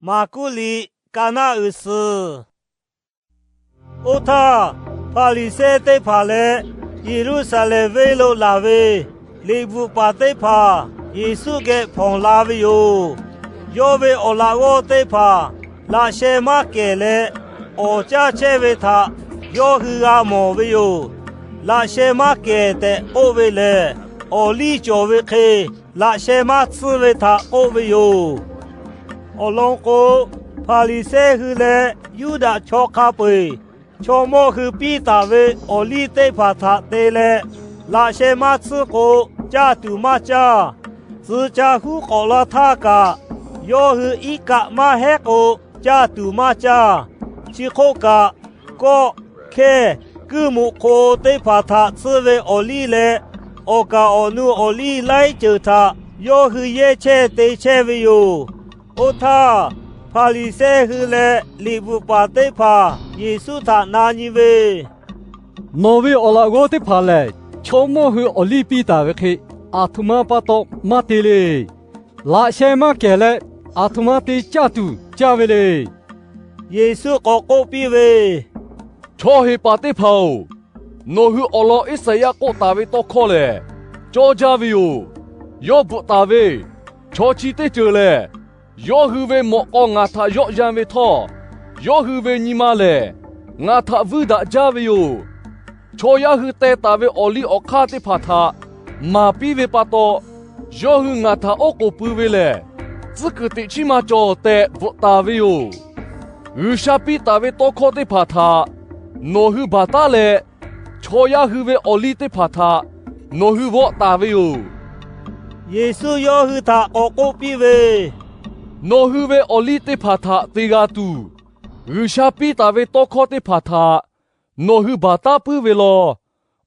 Maˍkuˆ liꞈ Kaˍnaˆ uiˍ suhˍ. Oˇ htaˇ, Hpaˍriˍsehˇ teˇ hpaˍ leh Yeˍruˆsaˍlehnˍ venˇ lo laˬ ve liꞈ bvuhꞈ paˍ teˇ hpaˍ Yeˍsuˆ geh hpawnˬ la ve yoˬ. Yawˇ ve awˬ laꞈ g'awˇ teˇ hpaˍ laꞈ sheh maˇ kehˬ leh, awˍ caˇ chehˇ ve htaꞈ yawˇ hui g'a mawˬ ve yoˬ. Laꞈ sheh maˇ kehˬ tehꞈ k'oˆ ve lehˬ, awˬ liˇ cawˬ ve hk'e laꞈ sheh maˇ tsuhˇ ve htaꞈ k'oˆ ve yoˬ. Awˬ lawn k'o, Hpaˍriˍsehˇ hui leh Yuˇdaꞈ chaw hk'a peu-eˬ chaw mawˇ hui piˇ taˍ ve awˬ liˇ teˇ hpaˍ htaꞈ te leh, laꞈ sheh maˇ tsuhˇ k'o, caˇ tuˬ maˇ caˇ. Tcuh ca huˉ k'awꞈ la htaˇ kaꞈ, yawˇ hui iˉ kaˆ maˇ hehˉ k'o, caˇ tuˬ maˇ caˇ. Chi hk'oˆ kaꞈ, kawˆ, hkehˇ, kuiˇ muꞈ hk'o teˇ hpaˍ htaꞈ tsuhˇ ve awˬ liˇ leh, awˬ kaˍ awˬ nu awˬ liˇ laiˉ ceuˬ htaꞈ yawˇ hui yehˇ chehˇ te chehˇ ve yoˬ. Oˇ htaˇ, Hpaˍriˍsehˇ hui leh liꞈ bvuhꞈ paˍ teˇ hpaˍ Yeˍsuˆ htaꞈ na nyi ve, Nawˬ ve awˬ laꞈ g'awˇ teˇ hpaˍ lehˬ, chaw mawˇ hui awˬ liˇ piˇ taˍ ve hk'e, aˬ htoꞈ ma pa taw maˇ te le. Laꞈ sheh maˇ kehˬ leh, aˬ htoꞈ ma te caˇ tuˬ caˇ ve le. Yeˍsuˆ k'awꞈ k'oˆ piˇ ve, Chaw heˍ paˍ teˇ hpaˍ-oˬ, nawˬ hui awˬ lawn Iˉsaˍyaˆ k'oˆ taˍ ve tawˇ hkawˇ lehˬ, cawˇ jaˇ ve yoˬ. Yawˇ bvuhꞈ taˍ ve, Chaw chi teˇ ceuˬ lehˬ, yawˇ hui ve mawꞈ k'aw ngaˬ htaꞈ yawˆ yan ve htawˇ, yawˇ hui ve nyi ma lehˬ, ngaˬ htaꞈ vuiˇ daꞈ jaˇ ve yoˬ. Chaw yaˇ hui teh taˍ ve awˬ liˇ awˬ hk'aˇ teˇ hpaˍ htaꞈ maˍ piˇ ve pa taw, yawˇ hui ngaˬ htaꞈ oˉ k'oˍ pui ve lehˬ, tcuhˉ kuiˬ teꞈ chiˉ maˇ cawˬ tehꞈ bvuhꞈ taˍ ve yoˬ. G'uiˬsha piˇ taˍ ve tawˇ hkawˇ teˇ hpaˍ htaꞈ nawˬ hui baˬ taˉ leh, chaw yaˇ hui ve awˬ liˇ teˇ hpaˍ htaꞈ nawˬ hui vawˆ taˍ ve yoˬ. Yeˍsuˆ yawˇ hui htaꞈ k'awꞈ k'oˆ piˇ ve, Nawˬ hui ve awˬ liˇ teˇ hpaˍ htaꞈ te g'a tuˬ, G'uiˬsha piˇ taˍ ve tawˇ hkawˇ teˇ hpaˍ htaꞈ nawˬ hui baˬ taˉ puiˉ ve law.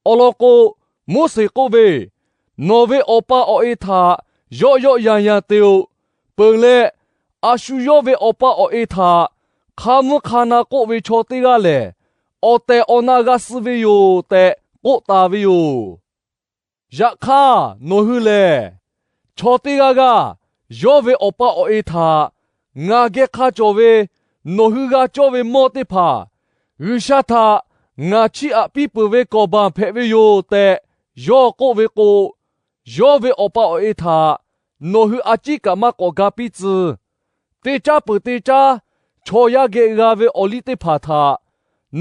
Awˬ lawn k'o, Moˉseˍ k'oˆ ve, Nawˬ ve awˬ pa awˬ e htaꞈ yawˆ yawˆ yan yan te-o. Peuˬ leh, a shu yawˇ ve awˬ pa awˬ e htaꞈ hk'a mvuhˇ hk'a na k'oˆ ve chaw teˇ g'aˇ lehˬ, awˬ tehˬ awˬ na g'a suh ve yoˬ tehꞈ k'oˆ taˍ ve yoˬ. Yaꞈ hk'aˇ, nawˬ hui lehˬ, chaw teˇ g'aˇ g'aˇ yawˇ ve awˬ pa awˬ e htaꞈ ngaˬ geh hk'a cawˬ ve nawˬ hui g'a cawˇ ve mawˇ teˇ hpaˍ G'uiˬsha htaꞈ ngaˬ chiˇ aꞈ piˇ peuˬ ve kawˍ baˬ hpehꞈ ve yoˬ tehꞈ yawˇ k'oˆ ve k'o, yawˇ ve awˬ pa awˬ e htaꞈ nawˬ hui a ciˉ kaꞈ maˇ k'awꞈ ga piˇ tcuh. Teˇ caˉ peuˬ teˇ caˉ chaw yaˇ geh g'a ve awˬ liˇ teˇ hpaˍ htaꞈ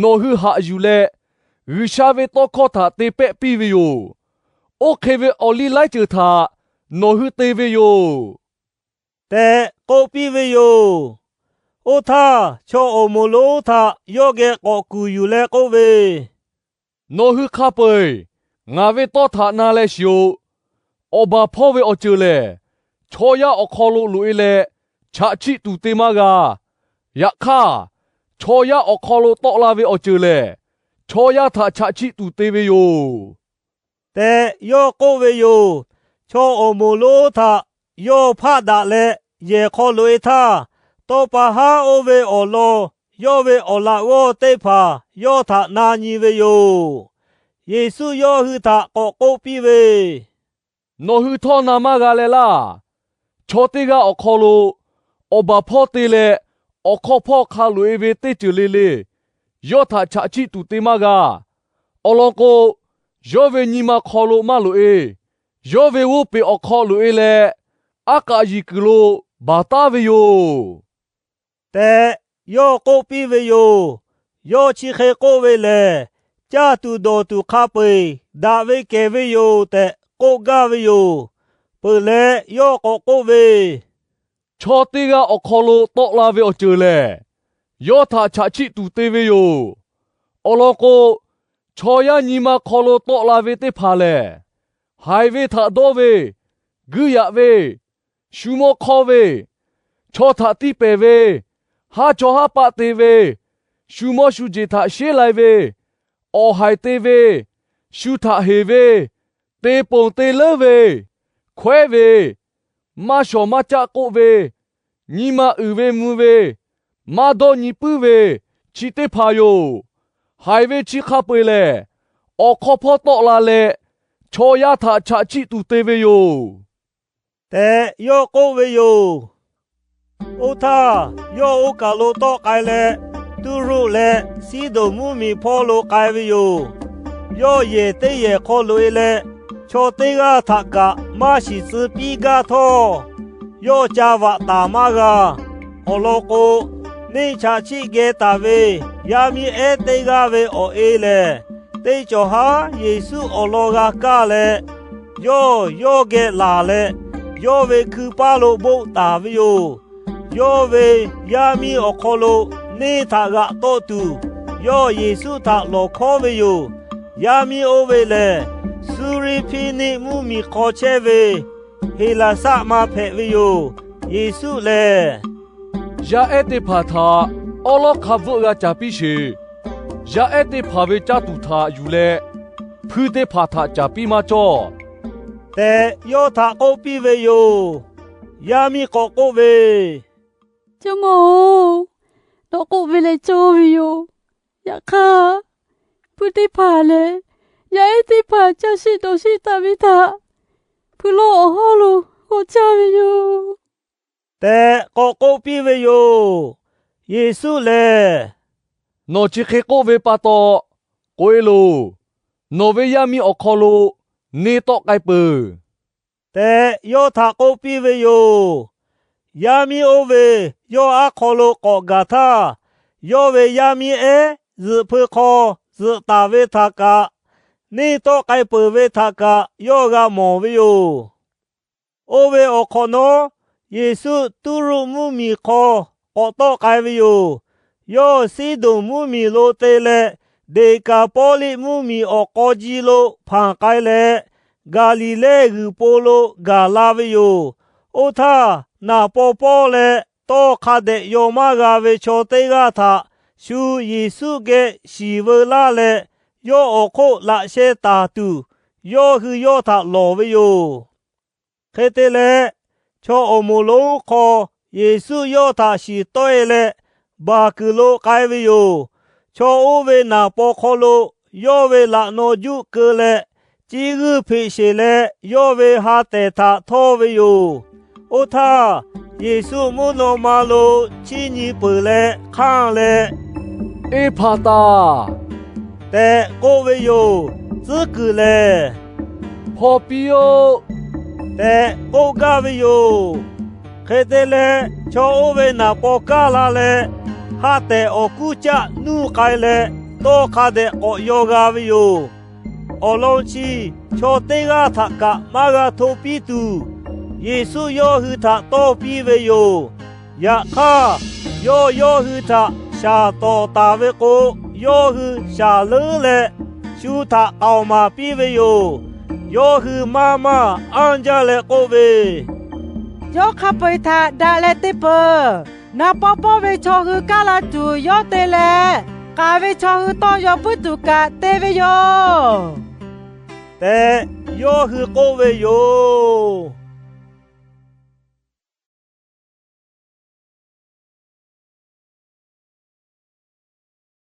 nawˬ hui haꞈ yuˬ leh, G'uiˬsha ve tawˇ hkawˇ htaꞈ te pehˆ piˇ ve yoˬ. Oˇ hk'e ve awˬ liˇ laiˉ ceuˬ htaꞈ nawˬ hui te ve yoˬ tehꞈ k'oˆ piˇ ve yoˬ. Oˇ htaˇ, chaw awˬ moˍ lonˉ htaꞈ yawˇ geh k'awꞈ kuˬ yuˬ leh k'oˆ ve, Nawˬ hui hk'a peu-eˬ ngaˬ ve tawˇ htaꞈ na leh shiˍ-oꞈ. Awˬ baˬ hpawˇ ve awˬ ceuˬ lehˬ, chaw yaˇ awˬ hk'aw lo loꞈ-e leh chaꞈ chiˆ tuˬ te maˇ g'a. Yaꞈ hk'aˇ, chaw yaˇ awˬ hk'aw lo tawˆ la ve awˬ ceuˬ lehˬ, chaw yaˇ htaꞈ chaꞈ chiˆ tuˬ te ve yoˬ tehꞈ yawˇ k'oˆ ve yoˬ. Chaw awˬ moˍ lonˉ htaꞈ yawˇ hpaˆ daꞈ leh yehˬ hk'aw loꞈ-e htaˇ, tawˇ pa haˉ oˇ ve awˬ lawn yawˇ ve awˬ laꞈ g'awˇ teˇ hpaˍ yawˇ htaꞈ na nyi ve yoˬ. Yeˍsuˆ yawˇ hui htaꞈ k'awꞈ k'oˆ piˇ ve, Nawˬ hui htawˇ na maˇ g'a leh laˇ. Chaw teˇ g'aˇ awˬ hk'aw lo awˬ baˬ hpawˇ te leh awˬ hk'aw hpawˇ hk'a loꞈ-e ve teˇ ceuˬ le le yawˇ htaꞈ chaꞈ chiˆ tuˬ te maˇ g'a. Awˬ lawn k'o, yawˇ ve nyi ma hk'aw lo maˇ loꞈ-e. Yawˇ ve g'oˇ peˬ awˬ hk'aw loꞈ-e leh, aˉ k'aꞈ yiˍ kuiˬ lo baˬ taˉ ve yoˬ tehꞈ yawˇ k'oˆ piˇ ve yoˬ. Yawˇ chi hk'e k'oˆ ve lehˬ, caˇ tuˬ dawˬ tuˬ hk'a peu-eˬ daꞈ ve kehˬ ve yoˬ tehꞈ k'oˆ gaˇ ve yoˬ. Peuˬ leh, yawˇ k'awꞈ k'oˆ ve, Chaw teˇ g'aˇ awˬ hk'aw lo tawˆ la ve awˬ ceuˬ lehˬ, yawˇ htaꞈ chaꞈ chiˆ tuˬ te ve yoˬ. Awˬ lawn k'o, chaw yaˇ nyi ma hk'aw lo tawˆ la ve teˇ hpaˍ lehˬ, haiˬ ve htaꞈ dawˇ ve, guiˇ yaꞈ ve, shu mawˇ hk'awˇ ve, chaw htaꞈ tiˇ pehˍ ve, haˉ chaw haˉ paˆ te ve, shu mawˇ shu jeˬ htaꞈ sheˉ lai ve, awˬ haiˬ te ve, shu htaꞈ heˍ ve, te ponˬ te leuˉ ve, hkawehˉ ve, maˇ shawˍ maˇ caˆ k'oˆ ve, nyi ma uiˍ ve mvuh ve, maˇ dawˇ nyi puiˉ ve, chi teˇ hpaˍ yoˬ. Haiˬ ve chi hk'a peu-eˬ lehˬ, awˬ hk'aw hpawˇ tawˆ la leh, chaw yaˇ htaꞈ chaꞈ chiˆ tuˬ te ve yoˬ tehꞈ yawˇ k'oˆ ve yoˬ. Oˇ htaˇ, yawˇ oˇ kaˬ lo tawˆ k'ai leh, Tuˇruˆ leh Siˉdonˍ mvuhˇmiˬ hpawˇ lo k'ai ve yoˬ. Yawˇ yehˬ teˇ yehˬ hk'aw loꞈ-e leh, chaw teˇ g'aˇ htaꞈ kaꞈ maˇ shiˍ tcuh piˇ gaˇ htawˇ, yawˇ ca vaꞈ taˍ maˇ g'a. Awˬ lawn k'o, neˇ chaꞈ chiˆ geh taˍ ve yaˇ miˇ ehˉ teˇ g'aˇ ve awˬ e lehˬ, teˇ cawˬ haˉ Yeˍsuˆ awˬ lawn g'a kaˇ leh, yawˇ yawˇ geh laˬ leh, yawˇ ve hkui paˇ lo boˆ taˍ ve yoˬ. Yawˇ ve yaˇ miˇ awˬ hk'aw lo neˇ htaꞈ g'aꞈ tawˆ tuˬ, yawˇ Yeˍsuˆ htaꞈ lawˬ hkawˉ ve yoˬ. Yaˇ miˇ oˇ ve lehˬ, Suˇriˆhpiˇniˆ mvuhˇmiˬ hk'aw chehˇ ve Heˍlaˍsaˆ ma hpehꞈ ve yoˬ. Yeˍsuˆ lehˬ, Yaˇ ehˉ teˇ hpaˍ htaꞈ awˉ lawˉ hk'a bvuhˆ g'a caˍ piˇ sheˍ. Yaˇ ehˉ teˇ hpaˍ ve caˇ tuˬ htaꞈ yuˬ leh, hpuiˇ teˇ hpaˍ htaꞈ caˍ piˇ maˇ cawˇ tehꞈ, yawˇ htaꞈ k'oˆ piˇ ve yoˬ. Yaˇ miˇ k'awꞈ k'oˆ ve, Jawˇmawˇ-oˬ, nawˬ k'oˆ ve leh cawˇ ve yoˬ. Yaꞈ hk'aˇ, hpuiˇ teˇ hpaˍ leh yaˇ ehˉ teˇ hpaˍ caˇ shiˆ dawˬ shiˆ taˍ ve htaꞈ hpui lawˇ awˬ hawˉ lo g'awˬ caˇ ve yoˬ tehꞈ k'awꞈ k'oˆ piˇ ve yoˬ. Yeˍsuˆ lehˬ, Nawˬ chi hk'e k'oˆ ve pa taw, k'oꞈ-e loˬ. Nawˬ ve yaˇ miˇ awˬ hk'aw lo neˇ tawˆ k'ai peuˬ tehꞈ, yawˇ htaꞈ k'oˆ piˇ ve yoˬ. Yaˇ miˇ oˇ ve yawˇ aˉ hk'aw lo k'awꞈ gaˬ htaˇ, yawˇ ve yaˇ miˇ ehˉ zuhꞈ hpeu hk'aw zuhꞈ taˍ ve htaꞈ kaꞈ, neˇ tawˆ k'ai peuˬ ve htaꞈ kaꞈ yawˇ g'a mawˬ ve yoˬ. Oˇ ve awˬ hk'awꞈ nawˉ, Yeˍsuˆ Tuˇruˆ mvuhˇmiˬ hk'aw k'awꞈ tawˆ k'ai ve yoˬ. Yawˇ Siˉdonˍ mvuhˇmiˬ lo te leh, Deˍkaˍpawˇliˆ mvuhˇmiˬ awˬ k'aw ji lo hpanˍ k'ai leh, Gaˍliˍlehˇ g'uiˬ po lo gaˬ la ve yoˬ. Oˇ htaˇ, naˍ paw pawˇ leh tawˇ hk'a dehꞈ yaw maˇ g'a ve chaw teˇ g'aˇ htaꞈ shu Yeˍsuˆ geh shiˍ veu laˇ leh, yawˇ awˬ hk'oˆ laꞈ sheh taˍ tuˬ, yawˇ hui yawˇ htaꞈ lawˬ ve yoˬ. Hk'e te leh, chaw awˬ moˍ lonˉ hk'aw Yeˍsuˆ yawˇ htaꞈ shiˍ tawˆ-e leh, baˬ kuiˬ lo k'ai ve yoˬ. Chaw oˇ ve naˍ paw hk'aw lo yawˇ ve laꞈ naw juˆ keu leh, ciˇ g'uiˇ hpeꞈ sheˬ leh yawˇ ve ha tehˬ htaꞈ htawˇ ve yoˬ. Oˇ htaˇ, Yeˍsuˆ mvuhˇ naw ma lo chiˇ nyi peuˬ leh hk'anˇ leh, Eˇhpaˍtaˍ tehꞈ k'oˆ ve yoˬ. Tcuhˉ kuiˬ lehˬ, Hpaw piˇ-oˆ tehꞈ k'oˆ gaˇ ve yoˬ. Hk'e te leh, chaw oˇ ve naˍ paw kaˇ la leh, ha tehˬ awˬ kuˉ caˆ nuˇ k'ai leh, tawˇ hk'a dehꞈ k'awꞈ yaw g'a ve yoˬ. Awˬ lawn chi chaw teˇ g'aˇ htaꞈ kaꞈ maˇ g'a hto piˇ tuˬ, Yeˍsuˆ yawˇ hui htaꞈ tawˇ piˇ ve yoˬ. Yaꞈ hk'aˇ, yawˇ yawˇ hui htaꞈ shaˍ tawˍ taˍ ve k'o, yawˇ hui shaˍ leuˉ leh shu htaꞈ k'aoˍ maˍ piˇ ve yoˬ. Yawˇ hui maˇ maˇ anˇ jaˇ leh k'oˆ ve, Yawˇ hk'a peu-eˬ htaꞈ daꞈ leh te peuˬ. Naˍ paw pawˇ ve chaw hui kaˇ la tuˬ yawˇ te leh, k'aˍ ve chaw hui tawˇ yaw puiˉ tuˬ kaꞈ te ve yoˬ tehꞈ, yawˇ hui k'oˆ ve yoˬ.